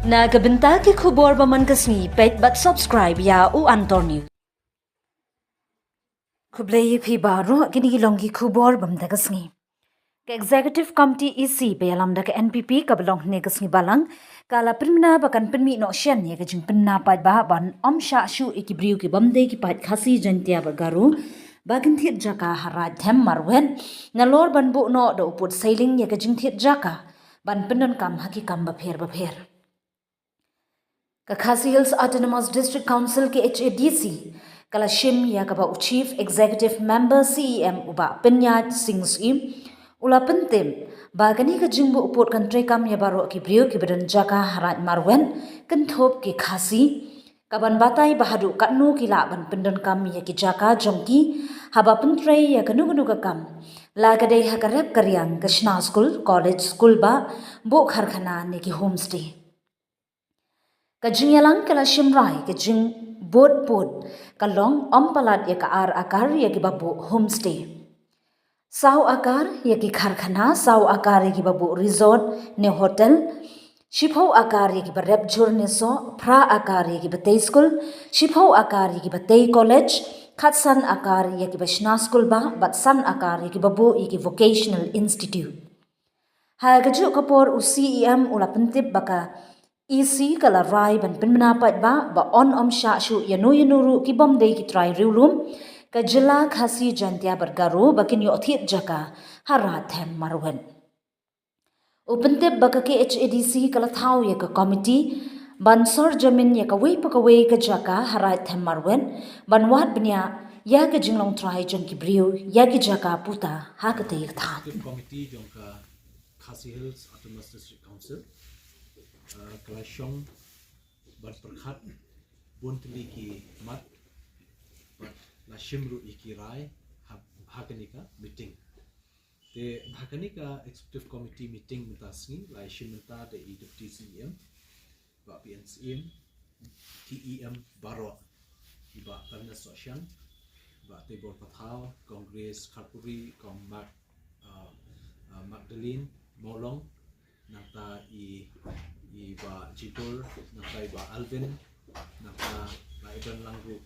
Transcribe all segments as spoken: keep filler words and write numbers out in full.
Na ka bynta ki khubor ba man ka sngi, peit bad subscribe ïa u Antor News. Khublei ïa phi baroh, kine ki long ki khubor ba man ka sngi. Ka Executive Committee E C ba ïalam da ka N P P kaba long hynne ka sngi Balang, ka la pynbna ba kan pynmih noh shen ïa ka jingpynbna paidbah ban ym shah shuh ïa ki briew ki bym dei ki paid Khasi, Jaiñtia bad Garo ba kin thied jaka ha Raid Them Marwet, nalor ban buh noh da u pud seiling ïa ka jingthied jaka ban pyndonkam ha ki kam bapher bapher. Ka Khasi Hills Autonomous District Council, K H A D C, ka la shim ïa kaba u Chief Executive Member, C E M, u Bah Pynïaid Sing Syiem u la pyntip ba kane ka jingbuh pud kan treikam ïa baroh ki briew kiba don jaka ha Raid Marwet, kynthup ki Khasi, kaban batai ba haduh katno ki lah ban pyndonkam ïa ki jaka jong ki haba pyntrei ïa kano kano ka kam, la ka dei ha ka rep ka riang, ka shna skul, college, skul bah, buh karkhana ne ki homestay. Ka jingïalang ka la shim rai, ka jingbuh pud ka long ym palat ïa ka ar akar ïa kiba buh homestay, saw akar ïa ki karkhana, saw akar ïa kiba buh resort ne hotel, shiphew akar ïa kiba rep jhur ne soh, phra akar ïa kiba tei skul, shiphew akar ïa kiba tei college, khatsan akar ïa kiba shna skul bah, bad san akar ïa kiba buh ïa ki vocational institute. Ha kajuh ka por u C E M u la pyntip ba ka E C ka la rai ban pynbna paidbah ba yn ym shah shuh ïano ïano ruh ki bym dei ki trai riewlum ka jylla Khasi, Jaiñtia bad Garo ba kin ïoh thied jaka ha Raid Them Marwet. U pyntip ba ka K H A D C ka la thaw ïa ka komiti ban sor jamin ïa kawei pa kawei ka jaka ha Raid Them Marwet ban wad bniah ïa ka jinglong trai jong ki briew ïa ki jaka puta ha katei ka thaiñ. Executive Committee jong ka Khasi Hills Autonomous District Council, uh, ka la shong ban pyrkhat bun tylli ki mat bad la shim ruh ïa ki rai ha, ha kane ka meeting. Te ha kane ka Executive Committee meeting mynta sngi la ïashim bynta da i Deputy C E M, Bah P N Syiem, ki E M baroh, i Bah Ernest Sohshang, Bah Teibor Pathaw, Kong Grace Kharpuri, Kong Mark, uh, uh, Magdalene Mawlong, nangta i, i Bah Jitur, nangta i Bah Alvin, nangta la i don lang ruh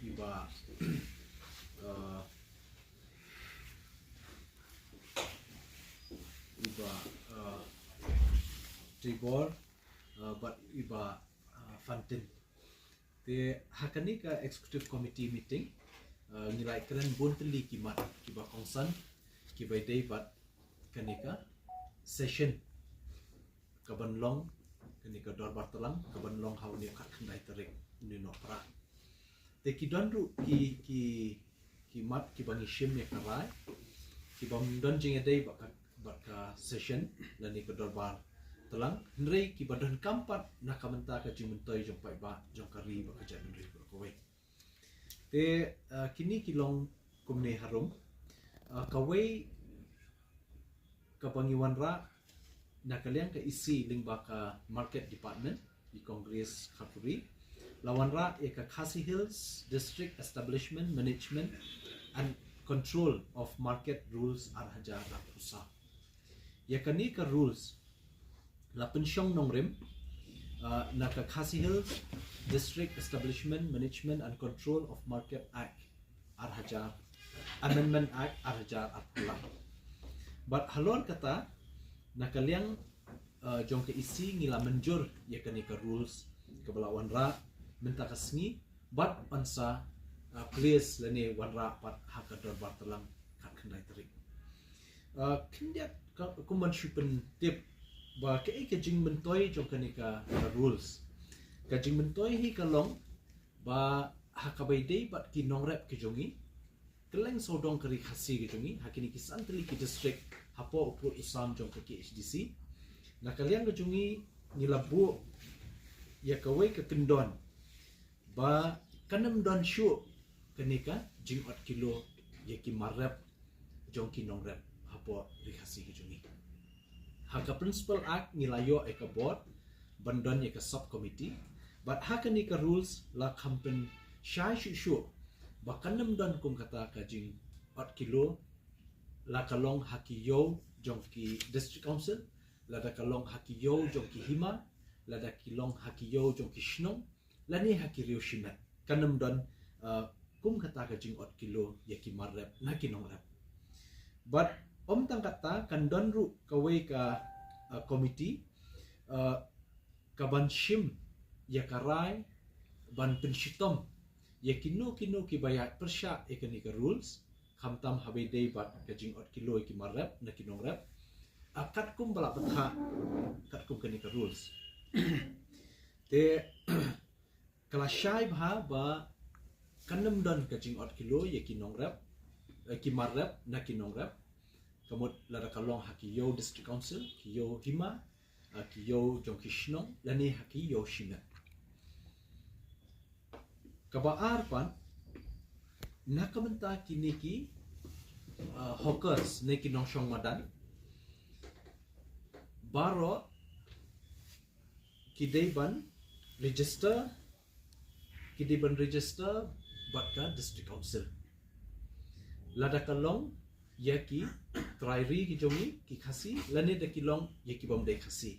i Bah, uh, i Bah, uh, Teibor, uh, bad i Bah, uh, Fantin. Te ha kane ka Executive Committee meeting, uh, ngi la ïakren bun tylli ki mat kiba kongsan kiba ïadei bad kane ka session kaban long, kane ka dorbar tlang kaban long ha une u khatkhyndai tarik une u Nohprah. Te ki don ruh ki, ki, ki mat kiba ngi shim ïa ka rai, ki bym don jingïadei bad ka, bad ka session lane ka dorbar tlang, hynrei kiba donkam pat na ka bynta ka jingmyntoi jong paidbah jong ka ri bad ka jaitbynriew baroh kawei. Te, uh, kine ki long kumne harum. Uh, kawei kaba ngi wanrah na ka liang ka E C lyngba ka Market Department, i Kong Grace Kharpuri, la wanrah ïa ka Khasi Hills District Establishment Management and Control of Market Rules ar hajar arphew saw. Ïa kane ka rules la pynshong nongrim, uh, na ka Khasi Hills District Establishment Management and Control of Market Act ar hajar, Amendment Act ar hajar arphew lai. Bad halor kata, na ka liang, uh, jong ka E C ngi la mynjur ïa kane ka rules kaba la wanrah mynta ka sngi, bad yn sa, uh, place lane wanrah pat ha ka dorbar tlang khatkhyndai tarik. Uh, khyndiat ka, kumban shu pyntip ba kaei ka jingmyntoi jong kane ka, ka rules. Ka jingmyntoi hi ka long ba ha kaba ïadei bad ki nongrep ki jong ngi, kylleng sawdong ka ri Khasi ka jong ngi, ha kine ki san tylli ki district hapoh u pud u sam jong ka K H D C, na ka liang ka jong ngi ngi la buh ïa kawei ka kyndon ba kan ym don shuh kane ka jingot kilo ïa ki mar rep jong ki nongrep hapoh ri Khasi ka jong ngi. Ha ka Principal Act ngi la ïoh ïa ka board ban don ïa ka sub committee, bad ha kane ka rules la kham pynshai shuh shuh ba kan ym don kum kata ka jingot kilo, la ka long ha ki ïew jong ki District Council, lada ka long ha ki ïew jong ki hima, lada ki long ha ki ïew jong ki shnong lane ha ki riew shimet. Kan ym don, uh, kum kata ka jingot kilo ïa ki mar rep na ki nongrep. Bad ym tang kata, kan don ruh kawei ka, uh, committee, uh, ka ban shim ïa ka rai ban pynshitom ïa kino kino kiba ïaid pyrshah ïa kane ka rules, khamtam haba ïadei bad ka jingot kilo ïa ki mar rep na ki nongrep, a katkum ba la bthah katkum kane ka rules. Te ka la shai bha ba kan ym don ka jingot kilo ïa ki nongrep, eh, ki mar rep na ki nongrep. Ka mut lada ka long ha ki ïew District Council, ki ïew hima, eh, ki ïew jong ki shnong lane ha ki ïew shimet. Kaba ar pat, na ka bynta kine ki, uh, hawkers ne ki nongshong madan, baroh ki dei ban register, ki dei ban register bad ka District Council. Lada ka long ïa ki trai ri ki jong ngi ki Khasi, lane da ki long ïa ki bym dei Khasi.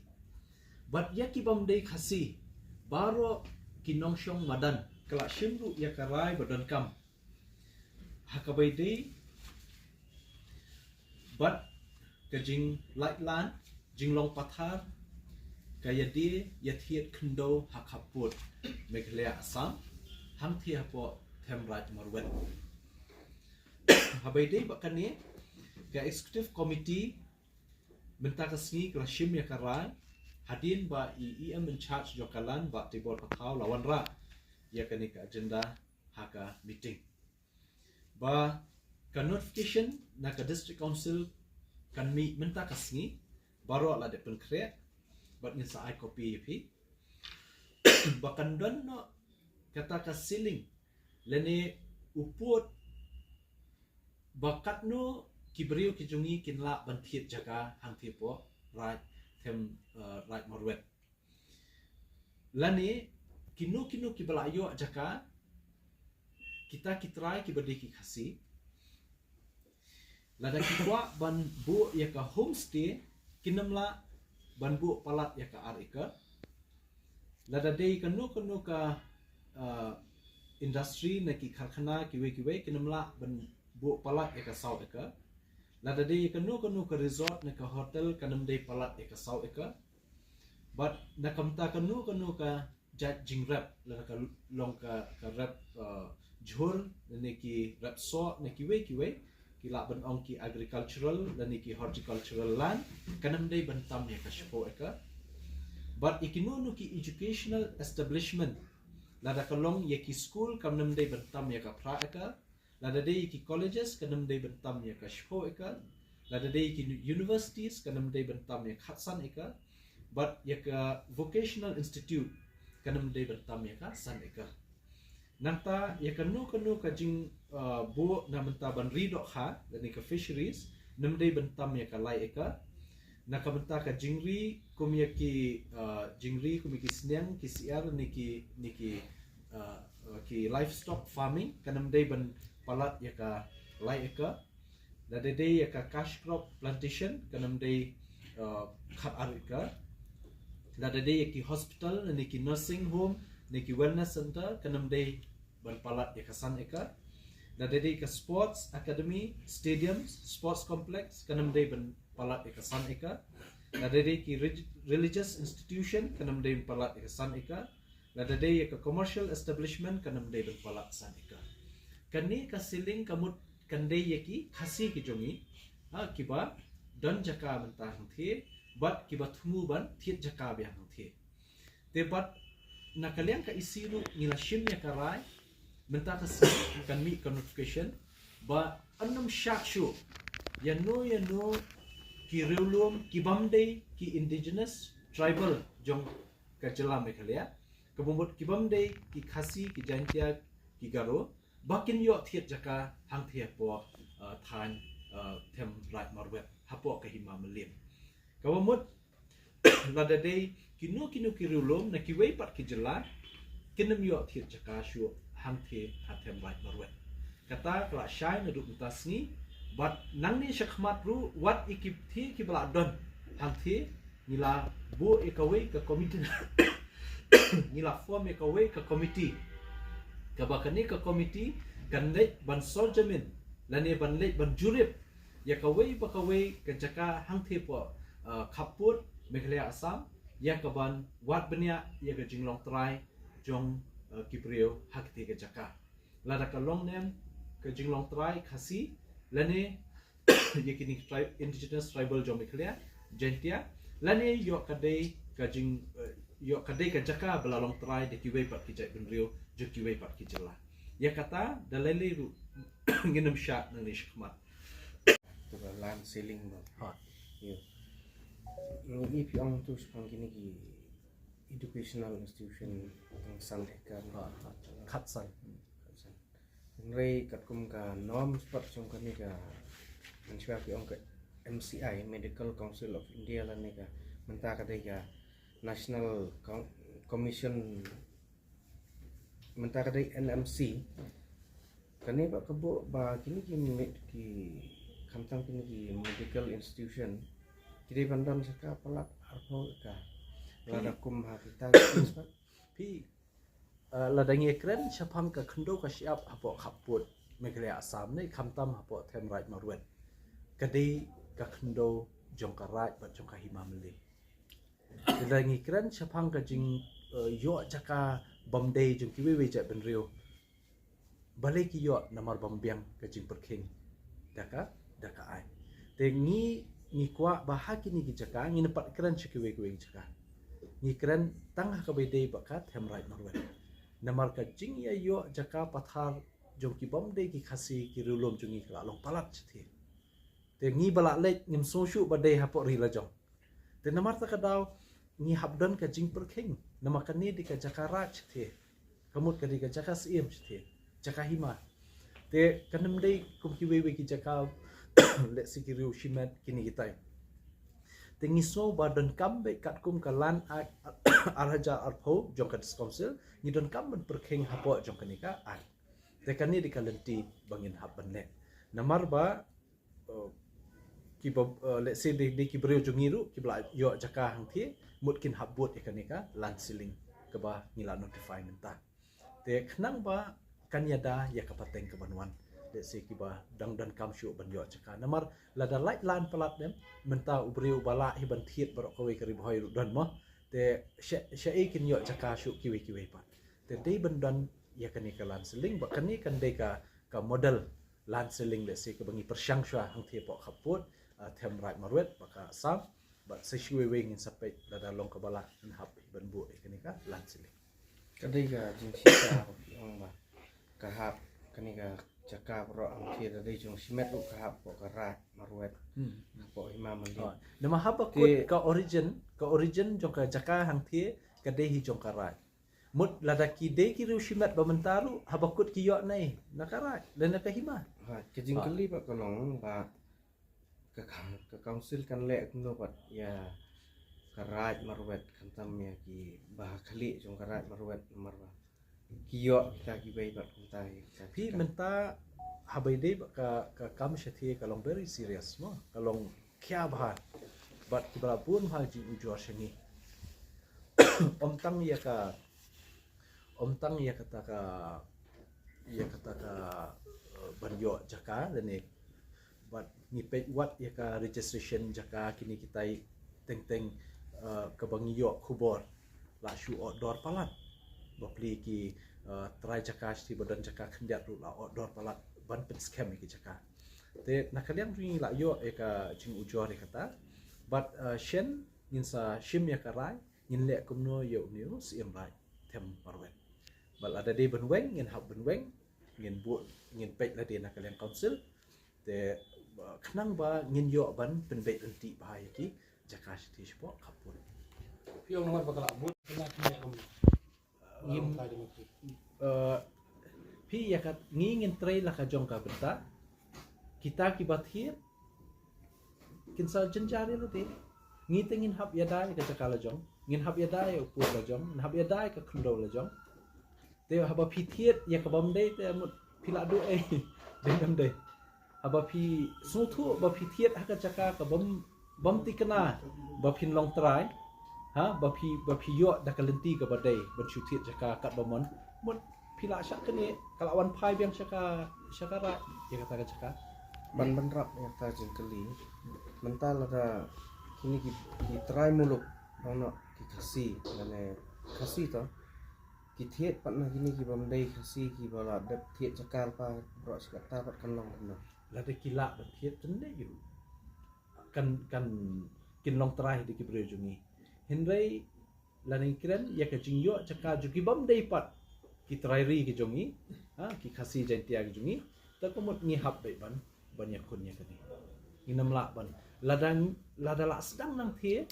Bad ïa ki bym dei Khasi, baroh ki nongshong madan ka la shim ruh ïa ka rai ba donkam ha kaba ïadei bad ka jinglait lan, jinglong pathar, ka ïadie ïathied khyndew ha khappud Meghalaya Assam, hangthie hapoh them Raid Marwet. Haba ïadei bad kane, ka Executive Committee mynta ka sngi ka la shim ïa ka rai, hadien ba i E M in charge jong ka Land, Bah Teibor Pathaw, la wanrah ïa kane ka agenda ha ka meeting. Ba ka notification na ka District Council kan mih mynta ka sngi, baroh la dep pynkhreh, bad ngin sa ai copy ïa phi. Ba kan don noh kata ka ceiling lane u pud ba katno ki briew ki jong ngi kin lah ban thied jaka hangthie hapoh Raid, them, eh, Raid Marwet. Lane kino kino kiba la ïoh jaka, kita ki trai kiba dei ki Khasi, lada ki kwah ban buh ïa ka homestay, kin ym lah ban buh palat ïa ka ar acre. Lada dei kano kano ka, uh, industry ne ki karkhana kiwei kiwei, kin ym lah ban buh palat ïa ka saw acre. Lada dei kano kano ka resort ne ka hotel, kan ym dei palat ïa ka saw acre. Bad na ka bynta kano kano ka jait jingrep, lada ka long ka, ka rep, uh, jhur, lane ki rep soh, ne kiwei kiwei, ki lah ban ong ki agricultural lane ki horticultural land, kan ym dei ban tam ïa ka shiphew acre. Bad ïa kino kino ki educational establishment, lada ka long ïa ki school, kan ym dei ban tam ïa ka phra acre. Lada dei ïa ki colleges, kan ym dei ban tam ïa ka shiphew acre. Lada dei ïa ki universities, kan ym dei ban tam ïa ka khatsan acre. Bad ïa ka vocational institute, kan ym dei ban tam ïa ka san acre. Nangta ïa kano kano ka jing, uh, buh na bynta ban ri dohkha, lane ka fisheries, ym dei ban tam ïa ka lai acre. Na ka bynta ka jingri kum ïa ki, uh, jingri kum ïa ki sniang, ki syiar, ne ki, ne ki, uh, uh, ki livestock farming, kan ym dei ban palat ïa ka lai acre. Lada dei ïa ka cash crop plantation, kan ym dei, uh, khat ar acre. Lada dei ïa ki hospital, ne ki nursing home, ne ki wellness center, kan ym dei ban palat ïa ka san acre. Lada dei ka sports academy, stadiums, sports complex, kan ym dei ban palat ïa ka san acre. Lada dei ki reg-, religious institution, kan ym dei ban palat ïa ka san acre. Lada dei ïa ka commercial establishment, kan ym dei ban palat san acre. Kane ka ceiling ka mut kan dei ïa ki Khasi ki jong ngi, ha, kiba don jaka mynta hangthie, bad kiba thmu ban thied jaka biang hangthie. Te bad na ka liang ka E C ruh ngi la shim ïa ka rai, mynta ka sngi kan mih ka notification, ba yn ym shah shuh ïano ïano ki riewlum ki bym dei ki indigenous tribal jong ka jylla Meghalaya, kaba mut ki bym dei ki Khasi, ki Jaintia, ki Garo, ba kin ïoh thied jaka hangthie hapoh, uh, thaiñ, uh, them Raid Marwet, hapoh ka hima Mylliem. Kaba mut lada dei kino kino ki riewlum na kiwei pat ki jylla, kin ym ïoh thied jaka shuh hangthie ha them Raid Marwet. Kata ka la shai naduh mynta sngi, bad nangne shakhmat ruh wat ïa ki thie kiba la don hangthie Ngi la buh ïa kawei ka komiti, ngi la form ïa kawei ka komiti, kaba kane ka komiti kan leit ban sorjamin lane ban leit ban jurip ïa kawei ba kawei ka jaka hangthie hapoh, uh, khappud Meghalaya Assam, ïa kaban wad bniah ïa ka jinglong trai jong, uh, ki briew ha kata ka jaka. Lada ka long ne em ka jinglong trai Khasi lane ïa kine ki tri-, indigenous tribal jong Meghalaya, Jaintia, lane ïoh ka dei ka jing, eh, ïoh ka dei ka jaka ba la long trai da kiwei pat ki jaitbynriew jong kiwei pat ki jylla. Ïa kata da lei lei ruh ngin ym shah nangne shakhmat. Kaba land ceiling ba. Ha. Ïa. Ngi phi ong tu shaphang kine ki educational institution tang san acre. Ha, ha. Khatsan. Khatsan. Hynrei katkum ka norm spot jong kane ka, mynshwa ki ong ka M C I, Medical Council of India, lane ka, mynta ka dei ka National Com-, Commission, mynta ka dei N M C. Kane ba ka buh ba kine ki me-, ki khamtam kine ki medical institution ki dei ban don jaka palat arphew acre. Lada kum ha kita ki spot. Phi, uh, lada ngi kren shaphang ka khyndew ka shyiap hapoh khappud Meghalaya Assam ne khamtam hapoh them Raid Marwet, ka dei ka khyndew jong ka Raid bad jong ka Hima Mylliem. Lada ngi kren shaphang ka jing, uh, ïoh jaka bym dei jong kiwei wei jaitbynriew, balei ki ïoh? Namar bym biang ka jingpyrkhing da ka, da ka aiñ. Te ngi, ngi kwah ba ha kine ki jaka ngin ym pat kren sha kiwei kiwei ki jaka. Ngi kren tang ha kaba ïadei bad ka them Raid Marwet. Namar ka jingïaïoh jaka pathar jong ki bym dei ki Khasi ki riewlum jong ngi ka la long palat shathie. Te ngi ba la leit ngim sngew shuh ba dei hapoh ri la jong. Te namar kata ka daw ngi hap don ka jingpyrkhing, namar kane dei ka jaka raid shathie. Ka mut ka dei ka jaka syiem shathie, jaka hima. Te kan ym dei kum kiwei wei ki jaka, let's say, ki riew shimet kine kitai. Te ngi sngew ba donkam beit katkum ka Land Act ar hajar arphew jong ka District Council, ngi donkam ban pyrkhing hapoh jong kane ka act. Te kane dei ka lynti ba ngin hap ban leh. Namar ba, uh, kiba, uh, let's say, dei, dei ki briew jong ngi ruh kiba la ïoh jaka hangthie, mut kin hap bud ïa kane ka land ceiling kaba ngi la notify mynta. Te khnang ba kan ïada ïa ka pateng kaban wan, let's say, kiba dang donkam shuh ban ïoh jaka. Namar lada lait land palat ne em, mynta u briew ba lah hi ban thied baroh kawei ka Ri Bhoi ruh don mo. Te sha, shaei kin ïoh jaka shuh kiwei kiwei pat. Te dei ban don ïa kane ka land ceiling, ba kane kan dei ka, ka model land ceiling, let's say, kaba ngi pyrshang shuwa hangthie hapoh khappud, uh, them Raid Marwet bad ka Assam, bad sa shuwa wei ngin sa peit lada long kaba lah ngin hap hi ban buh ïa kane ka land ceiling. Ka dei ka jingshita ba ki ong ba ka hap kane ka jaka baroh hangthie, ka dei jong shimet ruh ka hap hapoh ka Raid Marwet. Hmm. Hapoh Hima Mylliem. Oh, namar haba kut ka origin, ka origin jong ka jaka hangthie ka dei hi jong ka Raid. Mut lada ki dei ki riew shimet ba mynta ruh, haba kut ki ïoh na ei, na ka Raid lane na ka Hima. Ha, ka jingkylli ba ka long ba ka, ka, ka council kan leh kumno pat ïa ka Raid Marwet, khamtam ïa ki ba ha khlieh jong ka Raid Marwet, namar ba ki ïoh kita kiwei pat kumta ïa kita. Phi, mynta haba ïadei bad ka, ka kam shathie ka long very serious mo, ka long khia bha bad kiba la bun bha jingujor sha ngi. Ym tang ïa ka, ym tang ïa kata ka, ïa kata ka, uh, ban ïoh jaka lane, bad ngi peit wat ïa ka registration jaka, kine kitai teng teng, uh, kaba ngi ïoh khubor la shu ot dor palat. Bapli ki, uh, trai jaka shathie ba don jaka khyndiat ruh la ot dor palat ban pynskhem ïa ki jaka. Te na ka liang ruh ngi la ïoh ïa ka jingujor ïa kata. Bad, uh, shen ngin sa shim ïa ka rai, ngin leh kumno ïa une u Syiem Raid them Marwet. Bad lada dei ban weng, ngin hap ban weng, ngin buh, ngin peit lade na ka liang council. Te, uh, khnang ba ngin ïoh ban pynbeit ryntih bha ïa ki jaka shathie shapoh khappud. Phi ong namar ba ka la bud, kane ka ïa kam. Ngim, uh, phi ïa ka, ngi ngin trei la ka jong ka bynta. Kita kiba thied kin sa jynjar ïa lade. Ngi te ngin hap ïada ïa ka jaka la jong, ngin hap ïada ïa u pud la jong, ngin hap ïada ïa ka khyndew la jong. Te haba phi thied ïa ka bym dei te mut phi la duh ei. Dei kam dei. Haba phi sngewthuh ba phi thied ha ka jaka ka bym, Bym tikna ba phin long trai, ha, ba phi, ba phi ïoh da ka lynti kaba dei ban shu thied jaka katba mon. Mut phi lah shah kane, ka lah wan phai biang sha ka, sha ka Raid ïa kata ka jaka. Ban ban rap ïa ka jingkylli. Mynta lada kine ki, ki trai muluk, nong ki Khasi, lane Khasi to, ki thied pat na kine ki bym dei Khasi, kiba la dep thied jaka lypa baroh shi katta pat kan long kumno? Lada ki lah ban thied, tang dei ïa u kan, kan, kin long trai da ki briew jong ngi. Hynrei lada ngi kren ïa ka jingïoh jaka jong ki bym dei pat ki trai ri ki jong ngi, ha, ki Khasi Jaintia ki jong ngi, te ka mut ngi hap beit ban, ban ïakhun ïa kane. Ngin ym lah ban, lada, lada lah sdang nangthie,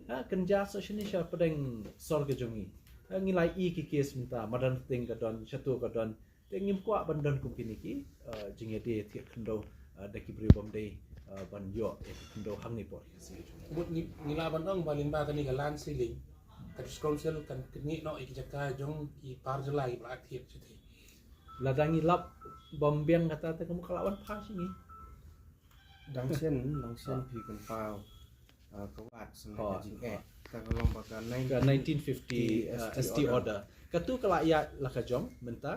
ha, kynja sa shane sha pdeng sor ka jong ngi. Ha, ngi la ïohi ki case mynta, Madan Rting ka don, Shato ka don, te ngim kwah ban don kum kine ki, eh, jingïadei thied khyndew, eh, da ki briew bym dei, eh, ban ïoh ïa ki khyndew hangne por ki Khasi. Mut ngi, ngi lah ban ong ba lyngba kane ka land ceiling, ka District Council kan kynnoh noh ïa ki jaka jong ki par jylla kiba la thied shatei. Lada ngi lap bym biang kata te ka mut ka lah wan phai sha ngi. Dang shen, dang shen phi kynpaw, ah, ka wad shen ka jingeh. Ka long ba ka nineteen fifty, ah, S T order. Katu ka la ïaid la ka jong mynta,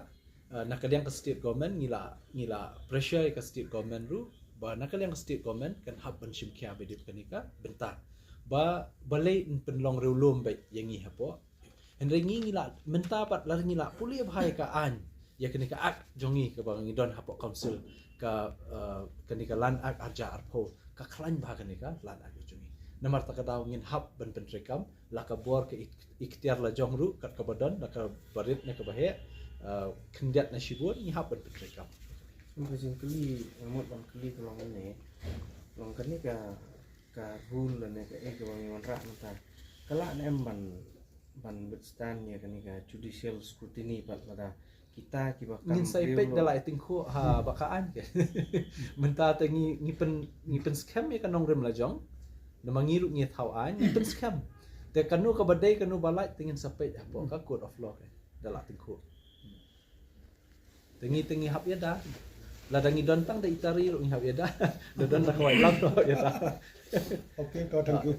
ah, na ka liang ka state government ngi la, ngi la pressure ïa ka state government ruh ba na ka liang ka state government kan hap ban shim khia ba dei kane ka bynta. Ba balei yn pynlong riewlum beit ïa ngi hapoh. Hynrei ngi, ngi la mynta pat lada ngi la pule bha ïa ka aiñ, ïa kane ka act jong ngi kaba ngi don hapoh council, ka, eh, kane ka Land Act arhajar arphew, ka khlaiñ bha kane ka Land Act jong ngi. Namar kata ka daw ngin hap ban pyntreikam, la ka bor ka ik-, iktiar la jong ruh kat kaba don, la kaba rit ne kaba heh, eh, khyndiat ne shibun, ngi hap ban pyntreikam. Ka jingkylli nga mut ban kylli ka long ne, long kane ka, ka rule lane kaei kaba ngi wanrah mynta, ka lah ne em ban, ban withstand ïa kane ka judicial scrutiny pat lada kita kiba kam. Ngin sa ïa peit da la ïa tyngkhuh ha ba ka aiñ ke. Mynta te ngi, ngi pyn, ngi pynskhem ïa ka nongrim la jong. Namar ngi ruh ngi thaw aiñ, ngi pynskhem. Te kano kaba dei kano ba lait te ngin sa peit hapoh ka court of law ke da la tyngkhuh. Te ngi, te ngi hap ïada. Lada ngi don tang da i tari ruh ngi hap ïada. Da don da kawei lang ruh hap ïada. Okay, ko, thank you.